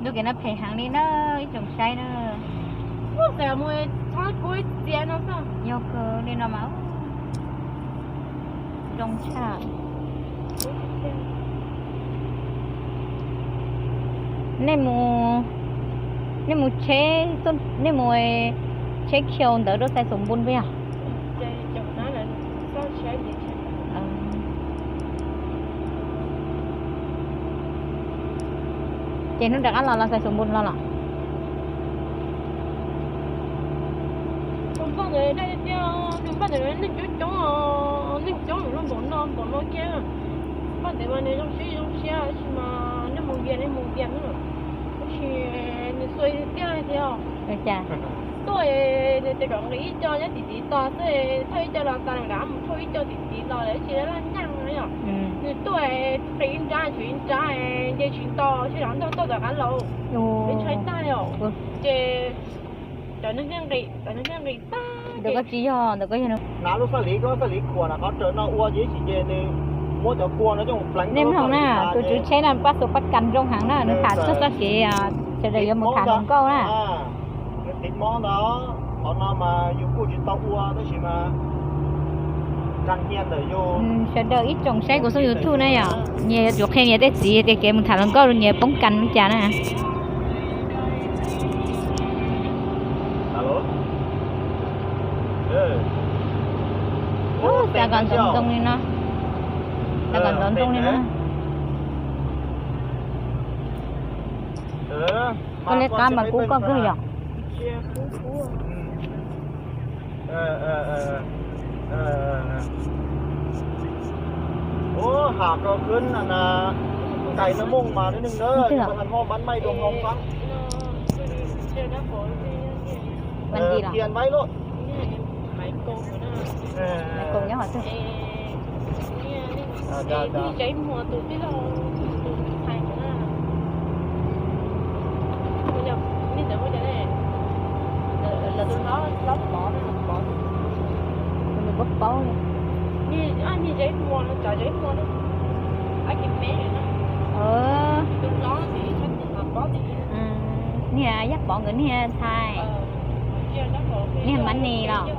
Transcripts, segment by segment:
Lub kev no phem heev li na, ib tsoom saib na. Yog kawg li no mas zoo tshaj. Nej mus, nej mus tsheb, nej mus tsheb khiau ntawd rau Xais Xus Npun puas yog? Ces hnub rov qab los los Xais Xus Npun los los? Tus npaj ntawd daj tiag tiag, tus npaj ntawd neeg coob coob, neeg coob npaum no npaum no kiag. Npaj ntawd mas nws zoo siab zoo siab tab sis mas nej mus vias nej mus vias na, tab sis nws xuas tiag tiag. Tuaj nws tias kom nqis ib co nyob tim tid tos xwb, thauj ib co los tas, nws rov mus thauj ib co tim tid los lawm, tsis laj nyaj no yom. Nws tuaj nqis ib nrab tshuav ib nrab, nce tsis tau, sib zog nrog tuaj tom qab laus, ntshai tag yom. Ces cov neeg thiaj nqis, cov neeg thiaj nqis tag. Ntawm koj tsis yog, ntawm koj yog hnav lub xaj liv, koj xaj liv khuam na, qhov raws no ua ces ib chim ces nws muab cov kua no coj mus pleev. Nej mloog na, tus tswv tsheb na paj xu paj kas zoo heev na, nws tham txog txoj kev sawv daws yuav mus tham hluas nkauj na. Nws tiv mob ntawd, qhov no mas yus kuj tsis tau ua tab sis mas tsa nyiaj ntawm yus. Sawv daws ib tsoom saib kuv xoj YouTube na yom, nyias yuav tsum qhia nyias tej txiv tias kev mus tham hluas nkauj nyias poob kas li cas na. Xav kom ntxoov ntxoo li no, xav kom ntxoov ntxoo li no. Koj liab qab mas kub koj kawg yom. Ua has ko khwb na, kais no muaj mas neeg na, mas hmo npab maij doo hmo npab. Tias maib luaj. Nws paub paub li. Niag Yaj Pov nkawd niag ntxhais, niag Mab Nis los?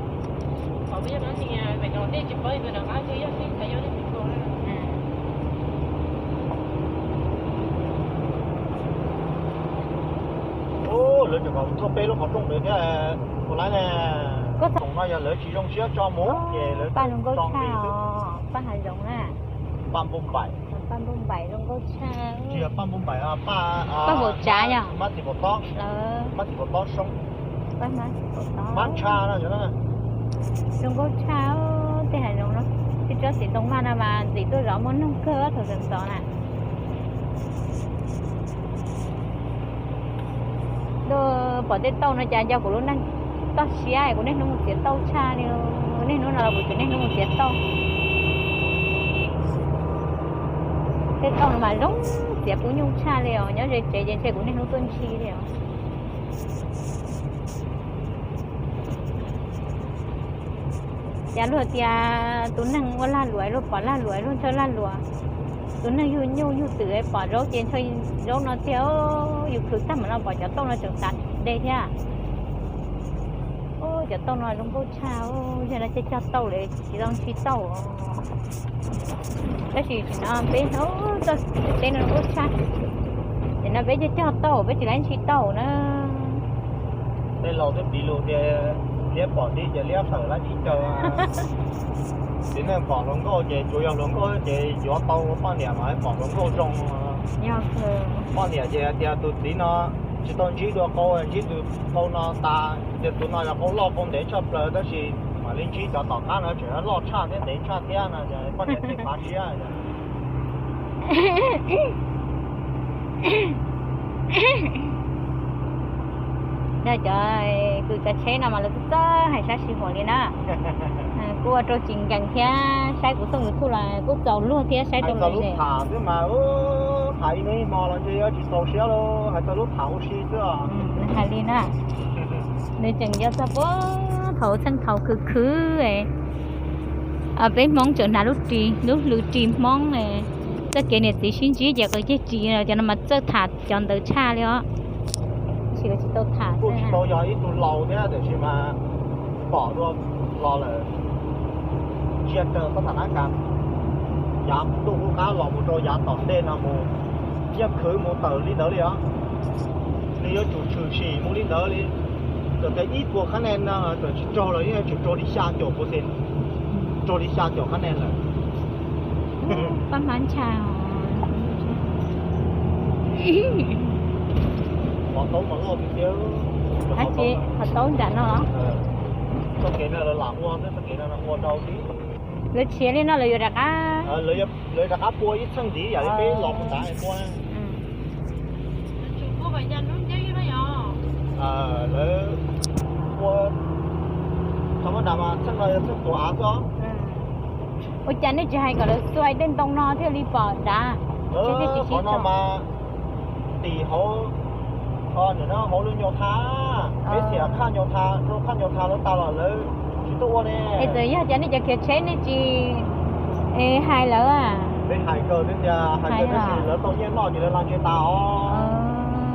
Lawv tseem kom tuaj peb lub qhov rooj ntawd thiab, ua lawm ne. Khoom no yog lawv tsis zoo siab tso mus ces lawv paj zoo nkauj tshaj os, paj hav zoov na. Paj Npauj Npaim. Paj Npauj Npaim zoo nkauj tshaj. Tsis yog Paj Npauj Npaim, Paj Vauv Tsav yog Mab Txiv Paum Tob, Mab Txiv Paum Tob Soob, Mab Ntsha no. Zoo nkauj tshaj tej hav zoov no. Tib tsob txiv ntoo vaj no mas ntxim tuaj zov muaj noog kawg thaum sawv ntxov na. Luag pom tej tauj no cas nco kuv lub neej toj siab, kuv niaj hnub mus txiav tauj tshaj li. Niaj hnub no los kuv tseem niaj hnub mus txiav tauj. Tej tauj no mas zoo txiav kub nyuj tshaj li os, nyob ze tsev ces ntshe kuv niaj hnub tuaj ntshi li os. Cas luag tias tus neeg ua lag luam, luag pom lag luam, luag ntshaw lag luam. Tus neeg yug nyuj yug twm pom zaub ces ntshaw zaub no tiag. Yus khwv tag mam no pom cov tauj no tseem tav de thiab. Cov tauj no zoo nkauj tshaj, yog no cog cog tauj lawm tsis tau ntshi tauj. Tab sis tam sim no peb txoj teb no zoo nkauj tshaj. Tam sim no peb cog cog tauj peb tsis laib ntshi tauj na. Tej laus twb piv lus tias liab pom tib ces liab fawm lab tsis caw. Txiv neej pom hluas nkauj ces tsuas yog hluas nkauj ces yuav tau ua poj niam mas pom hluas nkauj zoo. Poj niam ces hais tias tus txiv no tsis tau ntsib dua qau, ntsib tus qau no tas ces tus no yog qau loj qau ntev tshaj plaws tab sis mam li ntsib cov tom qab no tseem loj tshaj thiab ntev tshaj thiab no, poj niam thiaj fav siab. Cov kws tsav tsheb no mas lawv txawj txawj hais sab sij huam li na. Kuj ua rau tsis nkees thiab, saib kuv txoj YouTube los kuj txaus luag thiab saib rau lawv xwb mas. Tham ib hnub ib hmo los ntshe yuav tsis txaus siab lauj, hais txog lub tham ua si xwb os. Hais li na, nws tseem nco txog puag thaum txheej thaum khwv khwv, peb Hmoob tseem hnav lub ris, lub hlwv ris Hmoob. Txoj kev niam txiv sib ntsib ces qw ceg tsis, cov no mas txawj tham cov ntawd tshaj li os. Tab sis lawv tsis tau tham. Kuj tsis tau yog ib tug laus thiab tiam sis mas pom dua los lawm. Ntsia raws txoj tham nab kas, yav ntuj qub qab los mus rau yav tom ntej no mus, yeej khwv mus tawm li ntawd li os. Nws yuav tsum tshwm sim mus li ntawd li. Txawm tias ib puas qhab nen no txawm tsis raug los yeej yuav tsum raug li xya caum percent, raug li xya caum qhab nen lawm. Pab hmab ntsha. Qhov taub mas loj tiag tiag. Qhov taub nram no. Txoj kev no lawv lam ua, txoj kev no ua rau li. Lawv tshiav li no lawv yuav rov qab, lawv rov qab pua ib txheej ntxiv yam li peb los mus nrad pua. Lawv ua thaum nrad mas txheej no yog txheej tuav av xwb. Ua cas nej tsis hais kom lawv xuas tej ntoo no thiaj li pom dav? Qhov no mas tim hauv, hauv lub nyuag tha, peb xiam khaj nyuag tha, rau khaj nyuag tha lawv tas los lawv tsis tuaj ua ne. Es txawm yog cas nej cov khiav tsheb nej tsis hais lawv? Peb hais kawg tiag tias hais kawg tab sis lawv tau nyiaj noj ces lawv la ntse tas os.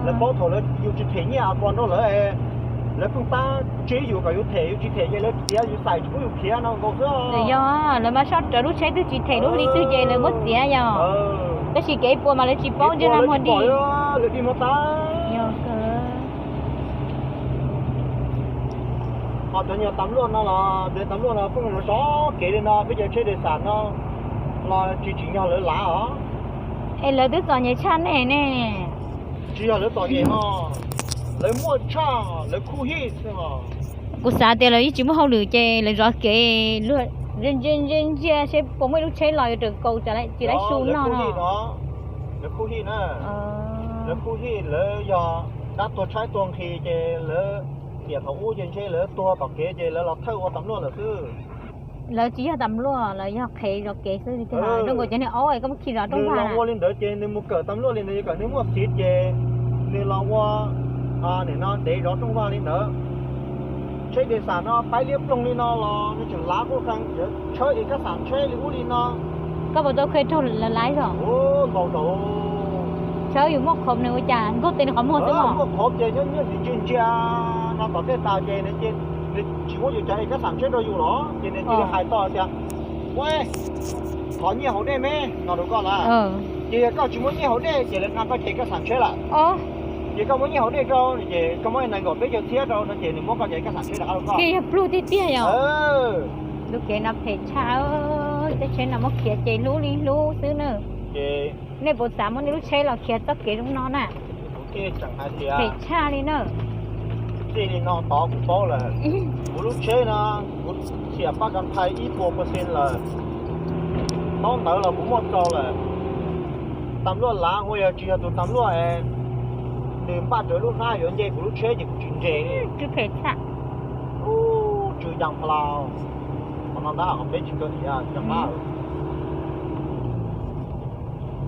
Lawv paub thaum lawv yus tsis them nyiaj a kos nrog lawv, lawv pheej tab tsib yus kom yus them, yus tsis them ces lawv txiav yus xais tsis pub yus khiav no nkaus xwb. Yog lawv mas soj rawv lub tsheb twg tsis them lub hli twg ces lawv muab txiav yog. Tab sis kev ib puas mas lawv tsis paub ntsej lag muag di. Lawv dig muab tab. Ho cov nyuag tam luaj no los nws tam luaj no pheej los sov kev li no, peb cov tsheb de xam no los tsis tsim nyog lawv lav os. Es lawv twb txom nyem tshaj nej ne. Tsis yog lawv txom nyem no, lawv muaj tshaj, lawv khuj hij xwb os. Kuv xav tias lawv yeej tsis muaj hauj lwm ces lawv zov kev luag ntsia ntsia ntsia seb puas muaj ib lub tsheb los yuav raws kaus tsis laib su noj no. Lawv khuj hij na, lawv khuj hij lawv yog dab tuag tshaib tuag nqhis ces lawv niam thaum ub ces ntshe lawv tuag tom kev ces lawv los thawj ua tam luaj lawm xwb. Lawv tsis yog tam luaj, lawv yog qhev zov kev xwb. Zoo nkaus cov niag aub koj muab khi zov rooj vag los ua li ntawd ces nws mus kawm tam luaj li ntawd, yog kom nws muaj xiv ces nws los ua nim no dev zov rooj vag li ntawd. Tsheb de xam no paib liab ploog li no los nws tseem lav kuj qee, tshawb ib kab xam tsheb li ub li no. Koj puas tau khuj raug lawv lav zog? Nkaus zaus. Tshawb yus muaj qhov nws ua cas nkaug tes nws qhov muag xwb los? Muaj qhov ces nyob nyob ntsia ntsia no tom tej tas ces nws tsis muab yus cov ib kab xam tsheb rau yus los ces nws cia li hais tau tias, ua, thov nyiaj hauv dej me no rau koj na. Ces yog koj tsis muaj nyiaj hauv dej ces lawv nqa koj cov ib kab xam tsheb lawm. Ces koj muaj nyiaj hauv dej rau ces koj muab nees nkaum peb caug txhiab rau no ces nws muab koj cov ib kab xam tsheb rov qab rau koj. Thiaj yog pluag tiag tiag yog. Lub kev no phem tshaj, tej tsheb no muab khiav ces hlub li hlub xwb na. Nej puas xav muab nej lub tsheb los khiav txoj kev zoo no na? Kuv thiaj tseem hais tias phem tshaj li na. Txij li no tod kuv paub lawm, kuv lub tsheb no kuv xiam paj kas phais ib puas percent lawm. Taub ntawv los kuv muaj txaus lawm. Tam luaj lav ua yog tsis yog tus tam luaj es nws npaj rawv lub hnab yuav nce kuv lub tsheb ces kuv tsis nres li. Tsw yas pha la, qhov no ntab qhov peb tsis kawg tias yas qab.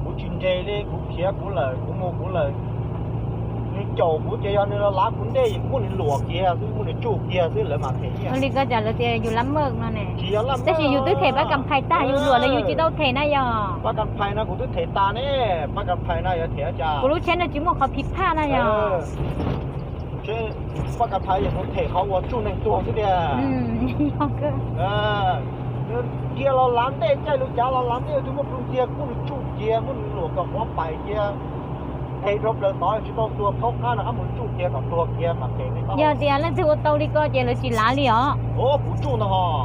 Kuv tsis nres li, kuv khiav kuv lawm, kuv mus kuv lawm. Nws caum kuv ces yog nws los lav kuv ntej, kuv muab nws luam kiag xwb, muab nws tsuj kiag xwb lawv mam them nyiaj. Li koj cas lawv tias yus lab maj no ne. Tsis yog lab maj, tab sis yus twb them pab kas phais tag, yus luam los yus tsis tau them na yog. Pab kas phais no kuv twb them tas ne, pab kas phais no yuav them cas. Kuv lub tsheb no tsis muaj qhov phiv phaj na yog. Pab kas phais yog kuv them qhov uas tsuj neeg tuag xwb tiag. Cia los lav ntej, caij lub cav los lav ntej twb muaj plhu ntxiag, kuv muab nws tsuj kiag, muab nws luam kom quav pais kiag. Them rau plaws tod tsis tau tuag thaub qab no, qab mus tsuj kiag kom tuag kiag mas them li. Yog tias leej twg ua tau li ko ces lawv tsis lav li os. Kuv tsuj ntag hos.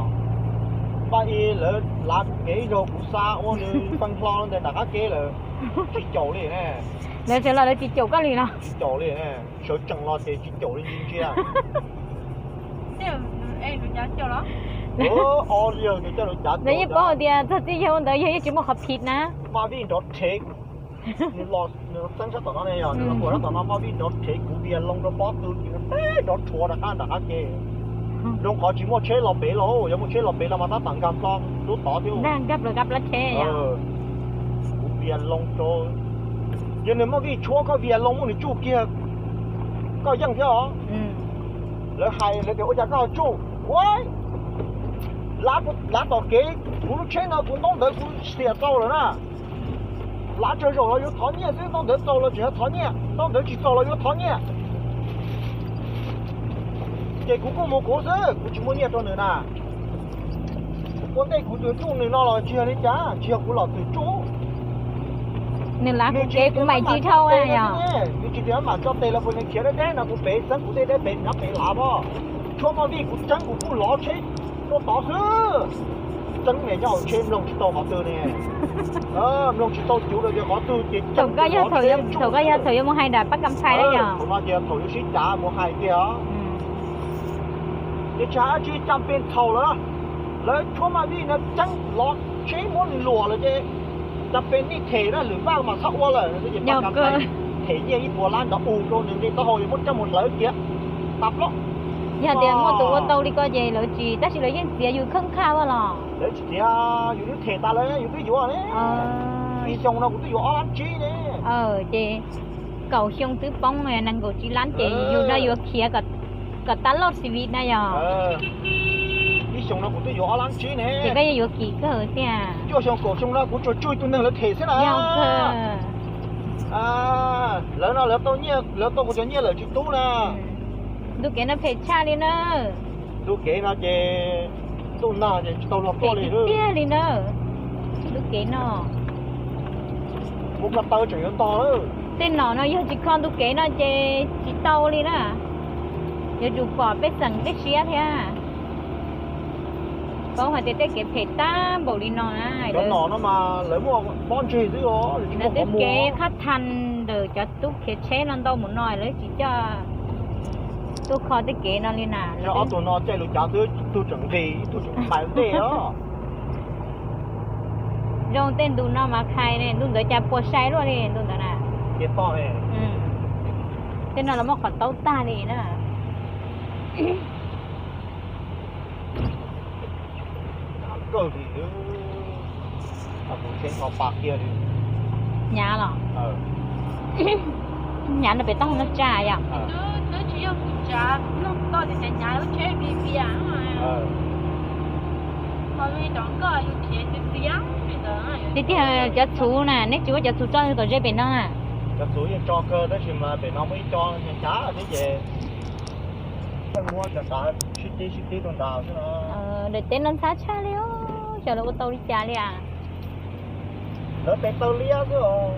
Npaj ib lawv lav kuv kev ib zaug kuv xa ua nws fee hlo ntawm nram qab kev lawm. Tsis caum li ne. Lawv sawv los lawv tsis caum koj li los? Tsis caum li ne. Sawv tsees los ces tsis caum li ntsia. Lawv yeej paub tias txog txij yog ua ntawd yog yeej tsis muaj qhov phiv na. Npaj vij nrov rhev, nws los txeeb sab tom no ne, yog nws los puas sab tom no, npaj vij nrov rhev kuv vias loo rau pob tw, nrov rhuav rov qab nram qab ke. Zoo qhov tsis muaj tsheb los pem lauj, yog muaj tsheb los pem los mas tab tom nkag plho rub tod thiab. Nkag plho, nkag plho tsheb. Kuv vias loo rau, yog nws muaj vij tshuab koj vias loo muab nws tsuj kiag, koj yeej thiab os. Lawv hais lawv tias ua cas koj tsuj, ua, lav tom kev, kuv lub tsheb no kuv ntaub ntawv kuv xiam tau lawm na. Lav tsawg zaum los yuav thov nyiaj xwb, hnub ntawd txaus los tseem yuav thov nyiaj, hnub ntawd tsis txaus los yuav thov nyiaj. Ces kuv kuj mus kuv xwb, kuv tsis muaj nyiaj rau nws na. Ua ntej kuv twb tsuj nws no los tsis yog li cas, tsis yog kuv los twb tsuj. Nws lav kuv kev kuv mam tsis dhau yog. Nws tsis tias mam tso tes los puas nws khiav deb deb no kuv pem txeeb kuv tej deb pem nyob pem lav os. Tshuab maj vij kuv tseeb kuv kuj lov tsheb rau tod xwb. Tseeb niam nyob hauv tsheb mloog tsis tau qhov twg ne. Mloog tsis tau cuv rau tias qhov twg ces tseeb. Thaum koj yog thaum yuav mus hais nram pab kam phais na yog. Thaum no ces thaum yuav sib cav mus hais tiag os. Ces tsis hais dab tsi, cas pes txhaum lawm, lawv tshuab maj vij no tseeb lov tsheb muab nws luam lawm ces cas pes nej them na, lwm pab mas txhob ua lawm. Them nyiaj ib puas lab ntawd u rau nws nqe taub hau es muab coj mus hlawv kiag tas plaub. Yog tias muaj tus ua tau li ko ces lawv tsis, tab sis lawv yeej txiav yus khab khaj ua los. Lawv tsis txiav, yus twb them tas lawm, yus twb yuav ne. Ib xyoo no kuv twb yuav ob lab tsib ne. Ces kaum xyoo twb poob nees nkaum tsib lab ces yus no yuav khiav kom tas loj xi vi na yog. Ib xyoo no kuv twb yuav ob lab tsib ne. Ces koj yeej yuav kim kawg tiag. Cuaj xyoo kaum xyoo no kuv tsuas tsuj tus neeg lawv them xwb na. Lawv no lawv tau nyiaj, lawv tau kuv cov nyiaj lawm tsis tub na. Ntu kev no phem tshaj li na. Ntu kev no ces ntuj nag ces tsis tau luag tuaj li tiag li na. Ntu kev no mus ko taw tseem yuav ntog lawm. Tej nom no yog tsis kho ntu kev no ces tsis tau li na. Yuav tsum pom pej xeem tej siab thiab. Paub hais tias tej kev phem tag npaum li no na. Cov nom no mas lawv muaj pob ntseg xwb os, lawv twb kev qhab thas ntawm cov tub khiav tsheb no ntau mus no lawv tsis coj tuaj kho tej kev no li na. Ob tug no caij lus cav xwb, ib tug tseem nqis ib tug tseem pais ntej os. Zoo tej ntu no mas khai ne, ntu ntawd cas puas sai luaj li ntu ntawd na. Tej no los muab qhov taub tag li na. Hnyav los? Hnyav no pem toj no tsa yom? Tiag tiag cov txhuv na, neb tsis muab cov txhuv tso kom ze pem no na? Cov txhuv yeej tso kawg tab sis mas pem no muaj ib co hnyav hnyav thiab ces muab cov nrad sib tib sib tib rau nrad xwb no. Daim teb no ntxhab tshaj li, xyov lawv ua tau li cas li as. Lawv tes taw liab xwb os.